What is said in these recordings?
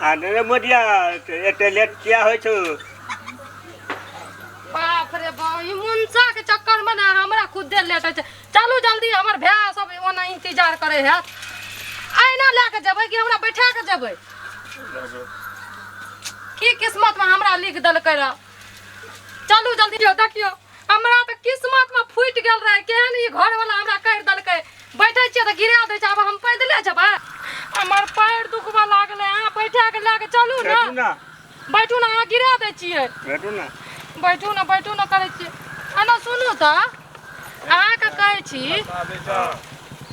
आ रे मोदिया, एते लेट किया होइ छौ? बाप रे बाप, ई मुनसा के चक्कर में ना हमरा खुदे लेट होइ छै। चलू जल्दी, हमर भाय सब ओना इंतजार करे हैत। एना लए के जेबै कि हमरा बैठा के जेबै? की किस्मत में हमरा लिख देलकै रह। चलू जल्दी। यौ देखियौ, हमरा तऽ किस्मत में फूटि गेल रहे, केहन ई घर वाला हमरा कहि देलकै। बैठै छियै तऽ गिरा दै छै। आब हम पैदले जेबै, हमर पैर दुखबऽ लागलै। अहाँ बैठा के लए के चलू ने। बैठू ने। बैठू ने, अहाँ गिरा दै छियै। बैठू ने। बैठू ने, बैठू ने करै छियै। एना सुनू तऽ, अहाँके कहै छी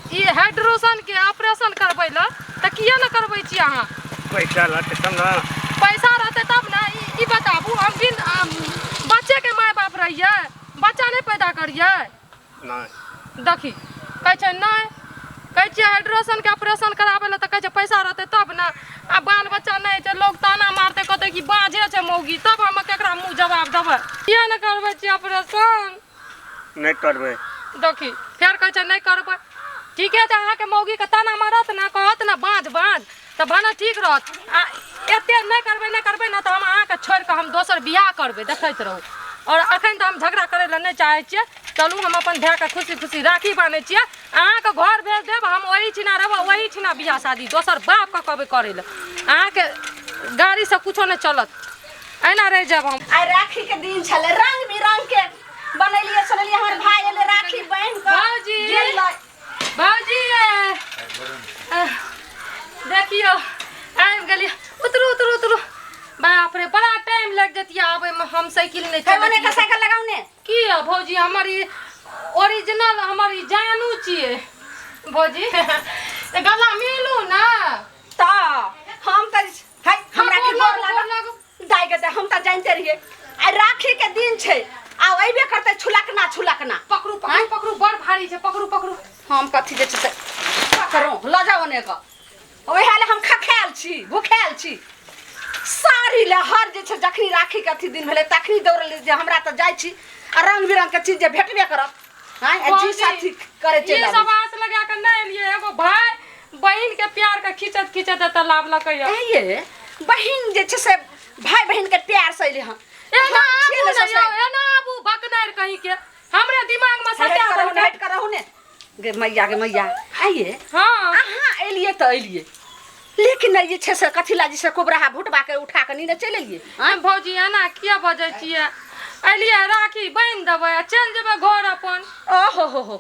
ई हाइड्रोजन के ऑपरेशन करबै लए, तऽ किया ने करबै छी अहाँ? पैसा रहतै तब ने। पैसा रहतै तब ने। ई बताबू, हम बिन बच्चे के माय बाप रहियै, बच्चा नहि पैदा करियै? नहि। देखी, कहै छै नहि। कहै छियै हाइड्रोजन के ऑपरेशन कराबै लए, तऽ कहै छै पैसा रहतै तब ने। आ बाल बच्चा नहि छै, लोग ताना मारतै, कहतै कि बाझे छै मौगी, तब हम केकरा मुँह जवाब देबै? किया ने करबै छियै ऑपरेशन? नहि करबै। देखी, फेर कहै छै नहि करबै। ठीके छै, अहाँके मौगीके ताना मारत ने, कहत ने बाँझ बाँझ, तऽ भने ठीक रहत। आ एते नहि करबै, नहि करबै ने, तऽ हम अहाँके छोड़ि कऽ हम दोसर बियाह करबै, देखैत रहू। आओर अखन तऽ हम झगड़ा करै लए नहि चाहै छियै। चलू, हम अपन भायके खुशी खुशी राखी बान्है छियै, अहाँके घर भेज देब। हम ओही ठिना रहबै, ओही ठिना बियाह शादी दोसर बापके कहबै करै लए। अहाँके गाड़ीसँ कुछो नहि चलत, एहिना रहि जायब हम। आइ राखी के दिन छलै, रंग बिरंग के बनेलियै सोनेलियै। हमर भाय एलै, राखी बान्हि कऽ भौजी। गेलै। भौजी, देखियौ आबि गेलियै। उतरू उतरू उतरू। बाप रे, बड़ा टाइम लागि जतियै आबैमे, हम साइकिल नहि हे मने चलैतियै। के साइकिल लगाउ ने। की यऽ भौजी, हमर ई ओरिजिनल, हमर ई जानू छियै भौजी। गला मिलू ने। तऽ हम तऽ है हमरा के गोर गोर लागू, लागल गोर लागू। दाइ के दाइ, हम तऽ जानते रहियै आइ राखी के दिन छै आ अयबे करतै छुलकना छुलकना। पकड़ू पकड़ू पकड़ू, बड़ भारी छै, पकड़ू पकड़ू। हम कथी जे छै से पकड़ू, लऽ जाउ ओने के। ओएह लए हम खखायल छी, भुखायल छी। साड़ी लए हर जे छै, जखनी राखी के अथी दिन भेलै तखनी दौड़ल जे हमरा तऽ जाइ छी आ रंग बिरंग के चीज जे भेटबे करत। आँय, आ जी भौजी, साथी करे चलि ई आबै सब आस लगा के नहि एलियै। एगो भाय बहिन के प्यार के खींचत खींचत एतऽ लाबलकै यऽ। ये बहिन जे छै से भाय बहिन के प्यार से अयलै हँ। एना हम छियै आबू ने ने ससुर। यौ, एना आबू बकनारि कहीं के, हमरे दिमाग में हट सटा करहु ने, देलकै। हट करहु ने गे मैया, गे मैया। आइए हाँ। अहाँ एलियै तऽ एलियै, लेकिन जे छै से कथी ला जे छै कोबराहा भुटबा के उठा कऽ नीने चलि एलियै? आँय भौजी, एना किया बजै छियै? एलियै राखी बान्हि देबै आ चलि जेबै घर अपन। ओहो हो हो,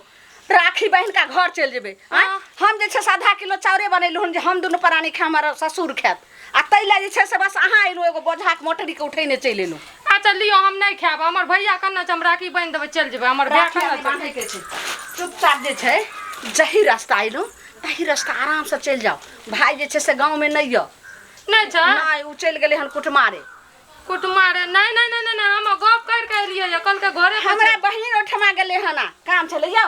राखी बहिन का घर चलि जेबै? आँय? हाँ। हम जे छै से आधा किलो चाउरे बनेलहुँ हन जे हम दुनू प्राणी खायब, हमर ससुर खायत, आ ताहि लए जे छै से बस अहाँ एलहुँ, एगो बोझाके मोटरीके उठेने चलि एलहुँ। अच्छा लियौ, हम नहि खायब। हमर भैया कन्ने छै, हम राखी बान्हि देबै, चलि जेबै। हमर भाय राखी कन्ने नहि छै। बान्हैके छै। चुपचाप जे छै जही रास्ता एलहुँ तही रास्ता आरामसँ चलि जाउ। भाय जे छै से गाँवमे नहि यऽ। नहि छै? नहि, ओ चलि गेलै हन कुटमारे। कुटमारे? नहि नहि नहि नहि, हम गप करि के एलियै यऽ, कहलकै घरे पर हमरा छै। बहिन ओहिठमा गेलै हन आ, काम छलै यौ।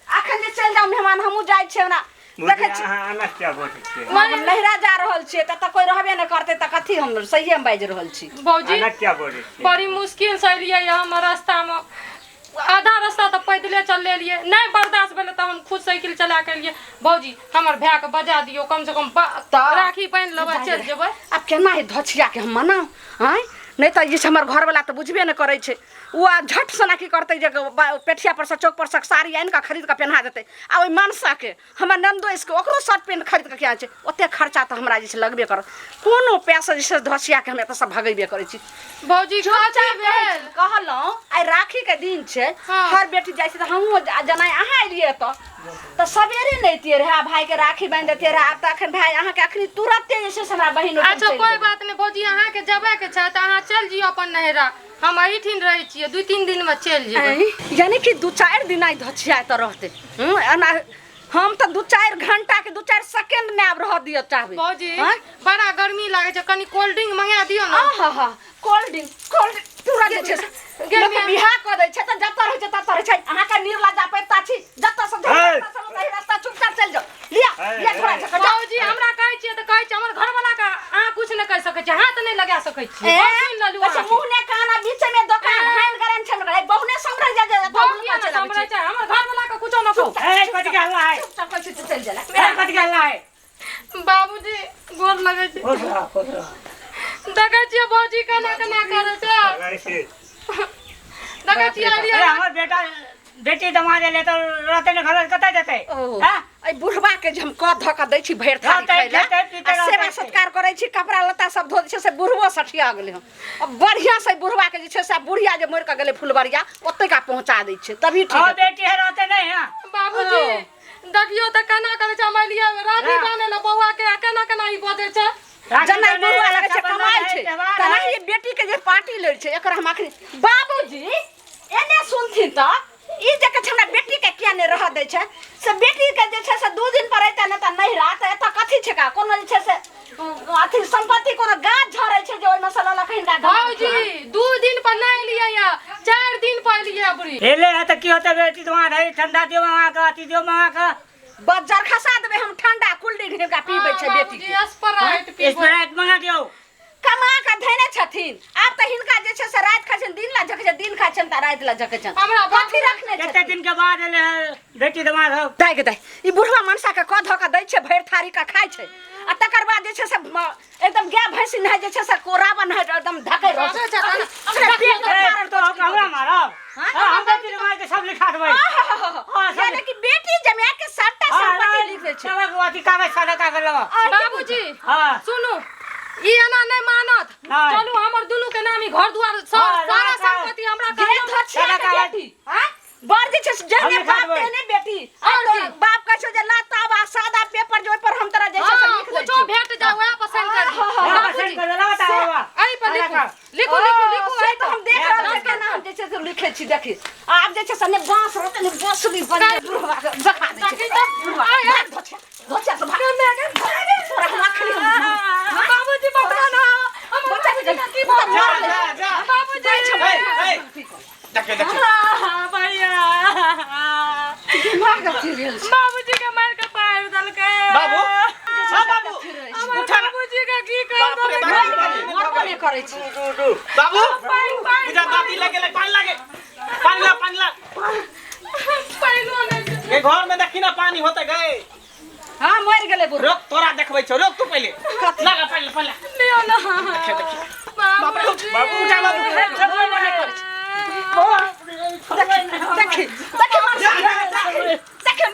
अखन जे चलि जाउ मेहमान, हमहूँ जाइ छियै। ओना देखै छी अहाँ एना किया बजै छियै? हम नैहरा जा रहल छियै, ततऽ कोइ रहबे नहि करतै, तऽ कथी हम सहिए मे बाजि रहल छी? भौजी, एना किया बजै छियै? बड़ी मुश्किल से एलियै यऽ। हम रास्तामे आधा रास्ता तऽ पैदले चलि एलियै, नहि बर्दाश्त भेलै तऽ हम खुद साइकिल चला के एलियै। भौजी, हमर भायके बजा दियौ, कम से कम तऽ राखी बान्हि लेबै, चलि जेबै। आब केना ई धछियाके हम मनाउ? आँय, नहि तऽ जे छै हमर घरवला तऽ बुझबे नहि करै छै। ओ आब झट सना की करतै जे पेठिया परसँ चौक परसँ साड़ी आनि कऽ खरीद कऽ पेन्हा देतै, आ ओहि मनसाके हमर ननदोसिके ओकरो शर्ट पेंट खरीद कऽ किया छै। ओतेक खर्चा तऽ हमरा जे छै लगबे करत। कोनो पैसा जे छै धसियाके हम एतऽसँ भगेबे करै छी। भौजी, कथी भेल? कहलहुँ आइ राखीके दिन छै। हाँ। हर बेटी जाइ छै तऽ हमहूँ जेना अहाँ एलियै एतऽ तऽ सबेरे नहि अयतियै रहए, भायके राखी बान्हि देतियै रहए। आब तऽ अखन भाय अहाँके अखनी तुरते जे छै से हमरा बहिन ओहिठाम अच्छा चलि कोइ गेलै। बात नहि भौजी, अहाँके जबे के छै तऽ अहाँ चलि जियौ अपन नैहरा, हम एहिठिन रहै छियै, 2-3 दिनमे चलि जेबै। ऐं, यानी कि 2-4 दिन आइ धछिया एतऽ रहतै? हूँ, एना हम तऽ 2-4 घंटा के 2-4 सेकेंड नहि आब रहऽ दिअ चाहबै। भौजी, आँय? बड़ा गर्मी लागै छै, कनि कोल्ड ड्रिंक मंगा दियौ ने। आहा हा, कोल्ड ड्रिंक, कोल्ड ड्रिंक तुरंत जे छै से गर्मी लोक बियाह कऽ दै छै तऽ जतऽ रहै छै ततऽ रहै छै। अहाँके निर्लज्जा पैता छी, जतऽ से हे! ततऽ से ओतहि रास्ता चुपचाप चलि जाउ। लिअ हे, लिअ, हे। झोरा झोरा जाउ। भौजी, हमरा कहै छियै तऽ कहै छियै हमर घरवला के अहाँ कुछ नहि कहि सकै छियै, हाथ नहि लगा सकै छियै। ए, बस सुनि लेलहुँ अच्छा अहाँके। मुँह ने कान आ बीच में दोकान हानि गरन छल रे, बहुने समरल जा जा। बहु किया ने सम्हरै छै? हमर घरवला के कुछो न कहू। ए, कथी के हल्ला है? चुपचाप कहै छी चलि जाला। ए, कथी के हल्ला है? बाबूजी, गोर लगै छी। खुश रह, खुश रह। देखै छियै भौजी केना केना करै छै। लगै छी। देखै छियै अरे एलियै। हमर बेटा बेटी दमाद एलै तऽ रहतै ने घर, कतऽ जेतै? ओ हँ? एहि बुढ़बा के जे हम कऽ धऽ कऽ दै छी भरि थारी रहतै, खाइ लए खेतै, पीतै, आ सेवा रहतै। सत्कार करै छी, कपड़ा लत्ता सब धो दै छै, से बुढ़बो सठिया गेलै हन। आ बढ़िआँ से बुढ़बा के जे छै से बुढ़िया जे मरि कऽ गेलै फुलबरिया ओतै का पहुँचा दै छै तभी ठीक और हेतै। बेटी है रहतै नहीं है। बाबूजी देखियो तऽ केना करै छै। हम एलियै राखी बान्है लए बौआ के आ केना केना ई बजै छै। राखी जेना बन्धन बुढ़वा है, लगै छै रक्षाबंधन कमाइ है, छै त्योहार तेना है। ई बेटी के जे पार्टी लै छै एकर हम अखनी बाबूजी एने सुनथिन तऽ ई जे कहै छै हमरा बेटी के किया नहि रहऽ दै छै, से बेटी के जे छै से 2 दिन पर अयतै नहि तऽ नहि रहत। एतऽ कथी छै का कोनो जे छै से अथी सम्पत्ति कोनो गाछ झड़ै छै जे ओहिमे से लऽ लऽ कऽ हिनका गमा भौजी 2 दिन पर नहि एलियै या 4 दिन पर एलियै बुढ़ी। एलै है तऽ की होतै? बेटी तऽ वहाँ रहै, ठंडा दियौ अहाँके, अथी दियौ अहाँके। बज्जर खसा देबै हम, ठंडा कोल्ड ड्रिंक हिनका पीबै छै बेटी बाबूजी के। स्प्राइट पीबै। स्प्राइट मंगा दियौ। कमा कऽ धयने छथिन। आब तऽ हिनका जे छै से राति खाइ छनि दिन ला झकै छनि, दिन खाइ छनि तऽ राति ला झकै छनि। हमरा कथी रखने कते छथिन? दिन के बाद एलै है बेटी दमाद हो। दाइ के दाइ ई बुढ़वा मनसा के कऽ धऽ कऽ दै छै भरि थारी के खाइ छै आ तकर बाद जे छै से एकदम गाय भैंसी नहाय जे छै से कोराबा नहाय एकदम धकै रहै छै, छै। तहन ओकरा पेट के ए, कारण तो हमरा मारब? हाँ? हाँ, हम बेटी दमाद के सब लिखा देबै। हाँ, सब यानी कि बेटी जमाय के सबटा हाँ, संपत्ति लिख दै छै। सब अथी कागज सादा कागज लेबऽ। बाबूजी हाँ। सुनू ई एना नहि मानत। नहि। चलू हमर दुनू के नाम ई घर दुआर सब हाँ, सारा राखा। संपत्ति हमरा गे कहलहुँ। धछिया के सादा कागज। बेटी हाँ बड़ जे छै से जेहने हम लिखा बाप देबै। तेहने बेटी। आ और तोरा की? बाप कहै छौ जे ला तब आ सादा पेपर जे ओहि पर हम तोरा जे छै से हाँ, लिख दै कुछो छी। भेट जाए वएह पर साइन कर दियौ। हाँ, हाँ, हाँ, बाबूजी, साइन कर देला, बताओ बाबा। एहि पर सादा लिखू कागज। लिखू लिखू लिखू से एहि तऽ पर। हम देख रहल छी केना हम जे छै से लिखै छी। देखी आब जे छै से ने बाँस रहतै ने बसुली बने बुढ़वा के देखा दै छै। देखी तऽ। बुढ़वा आय, आय। भाग धोछिया धोछिया से भाग। तोरा हम अखनी हम बाबूजी बता ना हमर बच्चा के बाबूजी का की ओ तऽ भऽ मरलै। जा, जा। बाबूजी जाइ छै ए, ए। देखियौ देखियौ। हाँ, भैया दिमाग अथी भेल छै। बाबूजी के मार के पार देलकै। बाबू हाँ बाबू हमर उठा ना। बाबूजी के की कर बाप रे, देलकै? बाप रे। मरबो नहि करै छै। बाबू पानि, पानि, बुझा दाँती लग गेलै, पानि लागे, पानि ला, पानि ला। पानिओ नहि छै। ए घर में देखी ना पानी होते गए। हाँ मरि गेलै बुढ़। रोक तोरा देखबै छौ, रोक तू पहिले लगा पानि ला, पानि ला। लियौ ना। देखियौ देखियौ। बाप रे, उठ, बाबूजी। उठा बाबू। देखी देखी मनसा देखी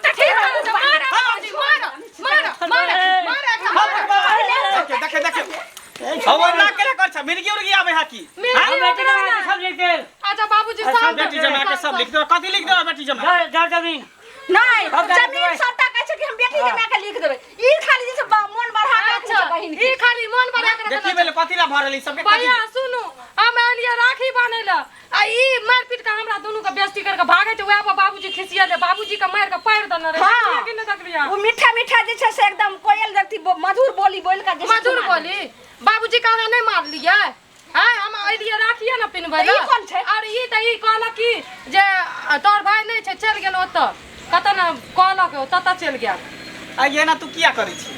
देखी की करै छै? मार बाबूजी, मार, मार, मार, मार एकरा, मार। देखियौ देखियौ देखियौ हवा ना केला कर छ, मिर्गी उर्गी आवे हा की? मिर्गी हम बेटी ओकरा दमाद ना। के सब लिख देब। अच्छा बाबूजी सब बेटी जमा के सब लिख दो। कथी लिख दो बेटी जमा? जर जर जमीन। नहीं हम जमीन देबै। सबटा कहै छै कि हम बेटी जमा के लिख देबै। ई खाली जे छै मोन बढ़ा के रखने अच्छा छै बहिन के। ई खाली मोन बढ़ा के देखी रखने बेले कथी ला भरल ई सबके कथी? भैया सुनू हम एलियै राखी बान्है लए आ ई मारि पीट के हमरा दुनू के बेइज्जती कर के भागै छै। वएह पर बाबूजी खिसियेलै, बाबूजी के मारि के पारि देने रहै। हाँ। देखलियै कि नहि देखलियै? ओ मीठा मीठा जे छै से एकदम कोयल जगती मधुर बोली बोल के जे छै मधुर सुना बोली बाबूजी के अहाँ नहि मारलियै? आँय हम एलियै राखिए ने पिन्हबै तऽ ई लए। कोन छै? और ई तऽ ई कहलक कि जे तोहर भाय नहि छै चलि गेल ओतऽ कतऽ ने कहलक ततऽ चलि गेल। आ एना तू किया करै छी?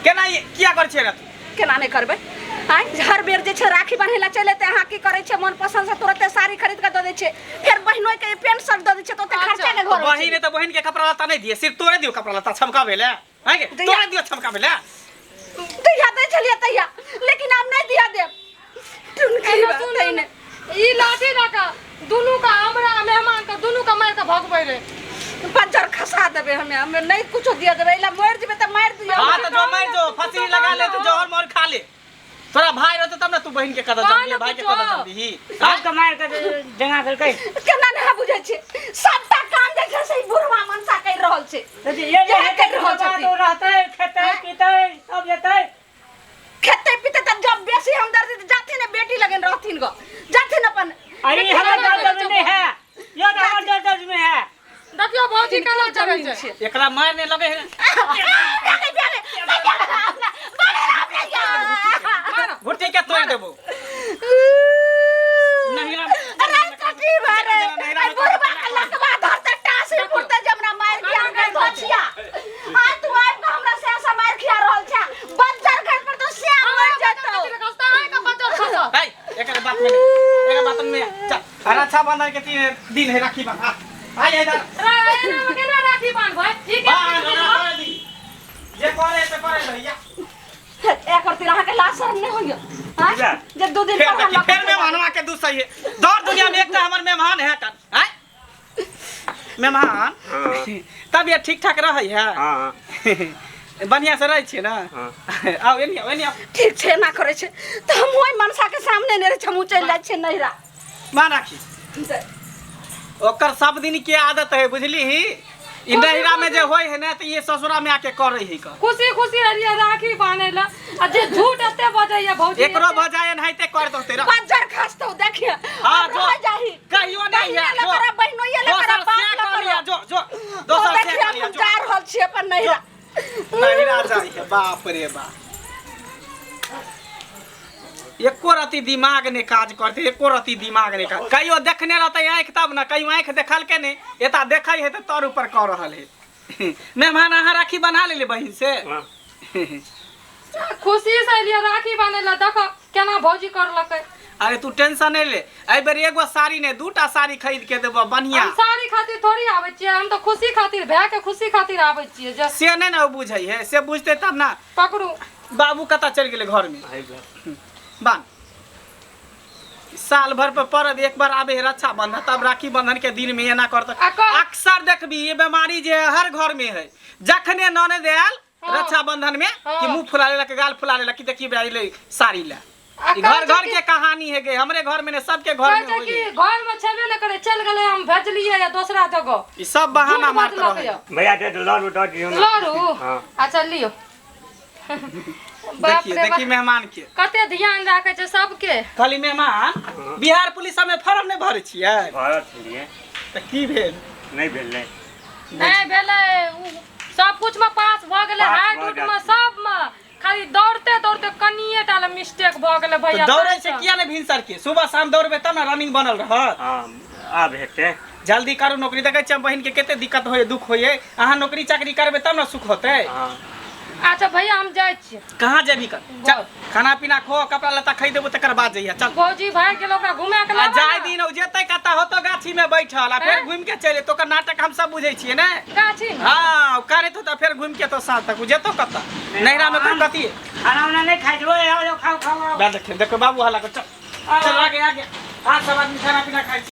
केना किया करै छी एना तू? केना नहि करबै? आँय हर बेर जे छै राखी बान्है लए चलि एतै। अहाँ की करै छै? मन पसन्द से तुरते साड़ी खरीद कऽ दऽ दै छै, फेर बहिनोइ के पेंट शर्ट दऽ दै छै तऽ ओते खर्चा के घर होइ बहिन छै। है तऽ बहिन के कपड़ा लत्ता नहि दिए, सिर्फ तोरे दियो कपड़ा लत्ता छमकाबै ले। आँय गे, दैया। तोरे दियो छमकाबै ले। तहिया दै छलियै तहिया, लेकिन आब नहि दिया देब। टुनकी एना बात सुनू तै ने, ने। ई लाठी लऽ कऽ दुनू के हमरा मेहमान के दुनू के मारि के भगबै रहै। बज्जर खसा देबै हमे, हमे नहि कुछो दिया देबै। एला मरि जेबै तऽ मारि दियौ। हाँ तऽ जो मारि जो, फंसी लगा ले, तो जहर मोहर खा ले। तोरा भाई रहतौ तब ने तू बहिन के कदर कहाँ जानबी, ने भाई के कुछो। कदर जानबी। सबके मारि के डेंगा देलकै। केना नहि बुझै छै? सबटा काम जे छै से ई बुढ़वा मनसा करि रहल छै। तऽ जे ये जे इएह हेतै करि रहल बात छथिन। ओ रहतै, खेतै पीतै सब जेतै। खेतै पीतै तऽ जब बेसी हमदर्दी तऽ जाथिन ने बेटी लगन रहथिन गो, जाथिन अपन। अरे बेटी हमर लग दर्द रहै में छै। है, यो तऽ हमर दर्द में है। देखियौ भौजी केना चढ़ै जमीन छै। छै। एकरा मार नहि लगे है। मार घुट्टी के तोड़ देबो। नहीं ना। ए, एकर बात में नहीं, एकर बात में चल। रक्षाबंधन के 3 दिन है राखी बांध। आ आ इधर। केना राखी बांधबै? ई के बांध, ओकरा करे दी। जे करे से करे भैया। एकर तिर अहाँके लाज शरम नहि होइया आँय? जा। जे 2 दिन फेर पर देखी हम फेर मेहमानवा के दूसै है दौड़ दुनिया में एकटा हमर मेहमान है कन आय मेहमान हाँ। तबियत ठीक ठाक रहै है हाँ हाँ बढ़िया से रहै छियै ने हाँ। आउ एनी आउ एनी आउ ठीक छै एना करै छै तऽ हम ओहि मनसा के सामने नहि रहै छी, हमहूँ चलि जाइ छियै नैहरा। माँ राखी ओकर सब दिन के आदत है बुझली ही ई नैहरा में जे होय है ना तऽ ये ससुरा में आके करै है क खुशी खुशी एलियै राखी बान्है लए आ जे झूठ एते बजैया भौजी एकरो भऽ जाय एनाहिते कर दते रह बज्जर खसतौ देखिए हाँ, जो। रह जाही कहियो नहीं है बहिने लऽ करब, बहिनोइए लऽ दोसर करब, बाप से लऽ कर लिया करब। जो जो ओ दोसर से देखिए कर लिया हम जो जा रहल छी अपन नैहरा। नैहरा जाइ है बाप रे बाप एको रति दिमाग ने काज करते एको रति दिमाग ने काज कहियो देखने रहते आँखि तब ना कहियो आँखि देखलके नहीं एता देखै है तऽ तर ऊपर कऽ रहल है मेहमान अहाँ राखी बन्हा लेले बहिन से हाँ। खुशी से एलियै राखी बान्है लए देखो केना भौजी करलकै। अरे तू टेंशन नहीं ले एहि बेर एगो साड़ी नहीं दूटा साड़ी खरीद के देबो बढ़िया। हम साड़ी खातिर थोड़ी आबै छियै हम तऽ खुशी खातिर भाय के खुशी खातिर आबै छियै जे से नहीं ना ओ बुझै है से बुझते तब ना। पकड़ू बाबू कतऽ चलि गेलै घर में बान साल भर पर परब एक बार आबे है रक्षाबंधन तब राखी बंधन के दिन में एना करत। अक्सर देखबी ये बीमारी जे है हर घर में है जखने ननद आयल हाँ। रक्षाबंधन में हाँ। कि मुंह फुला लेलक गाल फुला लेलक कि देखी भाई ले साड़ी ला। आ ई घर कहै घर छै के कहानी है गे हमरे घर में ने सबके घर कहै में छै होई कि है। घर में छेबे नहि करै चलि गेलै हम भेजलियै या दोसरा जगह। ई सब बहाना झूठ मारत बजलक रहै। यऽ। भैया दे दो लड़ू दऽ दियौ ना। लड़ू हाँ। अच्छा लियो। बाप देखिए रे देखी बाप मेहमान के कते ध्यान राखै छै सबके। खाली मेहमान बिहार पुलिस सबमे फॉर्म नहि भरै छियै? भरल छलियै। तऽ की भेल? नहि भेलै। नहि भेलै सब कुछ में पास भऽ गेलै पास हाइट भऽ उट में जाइ छै। सब में खाली दौड़ते दौड़ते कनिये टा लए मिस्टेक भऽ गेलै भैया। तऽ दौड़ै छै ताहिसँ। किया नहि भिनसर के सुबह शाम दौड़बै तब ने रनिंग बनल रहत। हाँ आब हेतै। जल्दी करू नौकरी देखै छियै बहिन के कते दिक्कत होइए दुख होइए अहाँ नौकरी चाकरी करबै तब ने सुख होतै। हाँ अच्छा भैया हम जाइ छियै। कहाँ जेबी कर चल खाना पीना खो कपड़ा लत्ता खरीद देबो तकर बाद जइहे चल। भौजी भागि गेल ओकरा घुमा के आ लाबऽ जाय ने। दिन ओ जेतै कतऽ होतो गाछी में बैठल आ फेर हैं? घुमि के चलि एतौ ओकर नाटक हम सब बुझै छियै ने। गाछी में? हाँ करैत होतौ फेर घुमि के एतौ साँझ तक ओ जेतौ कतऽ नैहरा में कोन कथी खाना उना नहीं खाइ छै, आओ, आओ, खाओ खाओ आओ। देखियौ देखियौ बाबू हल्ला कर चल चल आगे आगे आ सब आदमी खाना पीना खाइ छी।